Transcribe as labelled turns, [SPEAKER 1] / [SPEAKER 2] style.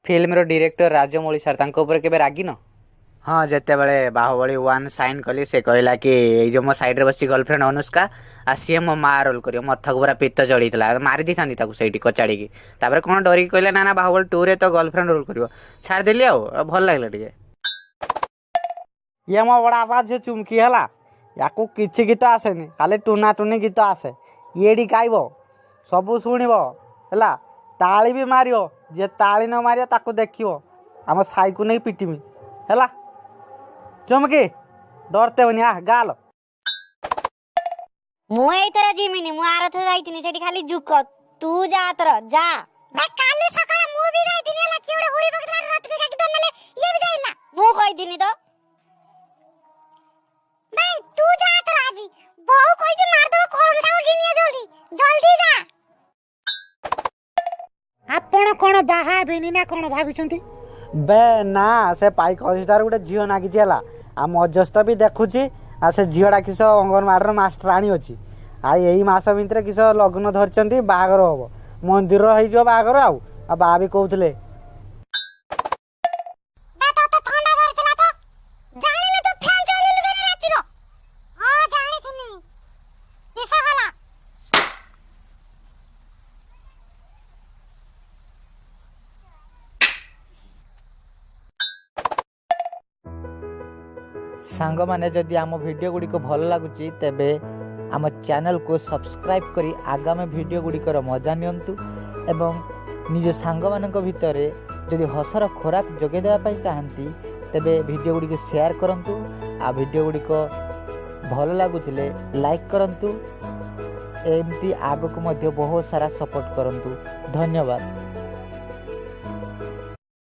[SPEAKER 1] ଫିଲ୍ମର director ରାଜମୌଳି sir, ତାଙ୍କ ଉପରେ କେବେ ରାଗିନ? ହଁ, ଯେତେବେଳେ ବାହୁବଳୀ 1 ସାଇନ୍ କଲି, ସେ କହିଲା କି ଏଇ ଯେଉଁ ମୋ ସାଇଡ଼୍ରେ ବସିଛି ଗର୍ଲଫ୍ରେଣ୍ଡ ଅନୁଷ୍କା, ଆଉ ସିଏ ମୋ ମା ରୋଲ୍ କରିବ। ମଥାକୁ ପୁରା ପିତ୍ତ ଚଢ଼ିଥିଲା, ମାରି ଦେଇଥାନ୍ତି ତାକୁ ସେଇଠି କଚାଡ଼ିକି। ତାପରେ କ'ଣ ଡରିକି କହିଲା, ନା ନା, ବାହୁବଳୀ 2ରେ ତ ଗର୍ଲଫ୍ରେଣ୍ଡ ରୋଲ୍ କରିବ। ଛାଡ଼ିଦେଲି ଆଉ ଭଲ ଲାଗିଲା ଟିକେ।
[SPEAKER 2] ଇଏ ମୋ ବଡ଼ ବାପା ଝିଅ ଚୁମକି ହେଲା। ୟାକୁ କିଛି ଗୀତ ଆସେନି, ଖାଲି ଟୁନା ଟୁନି ଗୀତ ଆସେ। ଇଏ ଏଠି ଗାଇବ, ସବୁ ଶୁଣିବ, ହେଲା, ତାଳି ବି ମାରିବ। ଯିଏ ତାଳି ନ ମାରିବ, ତାକୁ ଦେଖିବ ଆମ ସାଇକୁ ନେଇ ପିଟିମି। ହେଲା ଚୁମକି, ଡରତେ ହବନି, ଆ ଗାଲ।
[SPEAKER 3] ମୁଁ ଏଇଥର ଯିମିନି। ମୁଁ ଆରଥର ଯାଇଥିନି, ସେଠି ଖାଲି ଜୁକ। ତୁ ଯା ତୋର ଯା। କାଲି ସକାଳେ ମୁଁ ବି ଯାଇଥିନି, ହେଲା, କିଏ ଗୋଟେ ହୁରି ପକେଇଥିଲା, ରତ୍ନି କାକି ଧରିନେଲେ। ଇଏ ବି ଯାଇଲା, ମୁଁ କହିଥିନି ତ। ଭାଇ, ତୁ ଯା ତୋର, ଆଜି ବୋଉ କହିଛି ମାରିଦବ। କଳମ ଶାଗ ଘିନିଏ, ଜଲ୍ଦି ଜଲ୍ଦି ଯା।
[SPEAKER 4] ଆପଣ କ'ଣ ବାହା ହେବେନି ନା କ'ଣ ଭାବିଛନ୍ତି?
[SPEAKER 2] ବେ ନା, ସେ ପାଇକ ଅଫିସର ଗୋଟେ ଝିଅ ନାଗିଛି, ହେଲା, ଆଉ ମଧ୍ୟସ୍ଥ ବି ଦେଖୁଛି। ଆଉ ସେ ଝିଅଟା କିସ ଅଙ୍ଗନବାଡ଼ିର ମାଷ୍ଟରାଣୀ ଅଛି। ଆଉ ଏଇ ମାସ ଭିତରେ କିସ ଲଗ୍ନ ଧରିଛନ୍ତି, ବାହାଘର ହବ, ମନ୍ଦିର ହେଇଯିବ ବାହାଘର। ଆଉ ଆଉ ବା ବି କହୁଥିଲେ।
[SPEAKER 3] ବେ, ତୋତେ ଥଣ୍ଡା ଧରିଥିଲା ତ ଜାଣିନୁ? ତୁ ଫ୍ୟାନ୍ ଚଲେଇଲୁ କେନେ ରାତିର? ହଁ, ଜାଣିଥିନି। କିସ ହେଲା?
[SPEAKER 1] ସାଙ୍ଗମାନେ, ଯଦି ଆମ ଭିଡ଼ିଓ ଗୁଡ଼ିକ ଭଲ ଲାଗୁଛି, ତେବେ ଆମ ଚ୍ୟାନେଲକୁ ସବସ୍କ୍ରାଇବ୍ କରି ଆଗାମୀ ଭିଡ଼ିଓ ଗୁଡ଼ିକର ମଜା ନିଅନ୍ତୁ ଏବଂ ନିଜ ସାଙ୍ଗମାନଙ୍କ ଭିତରେ ଯଦି ହସର ଖୋରାକ ଯୋଗାଇ ଦେବା ପାଇଁ ଚାହାନ୍ତି, ତେବେ ଭିଡ଼ିଓ ଗୁଡ଼ିକୁ ସେୟାର କରନ୍ତୁ। ଆଉ ଭିଡ଼ିଓ ଗୁଡ଼ିକ ଭଲ ଲାଗୁଥିଲେ ଲାଇକ୍ କରନ୍ତୁ। ଏମିତି ଆଗକୁ ମଧ୍ୟ ବହୁତ ସାରା ସପୋର୍ଟ କରନ୍ତୁ। ଧନ୍ୟବାଦ।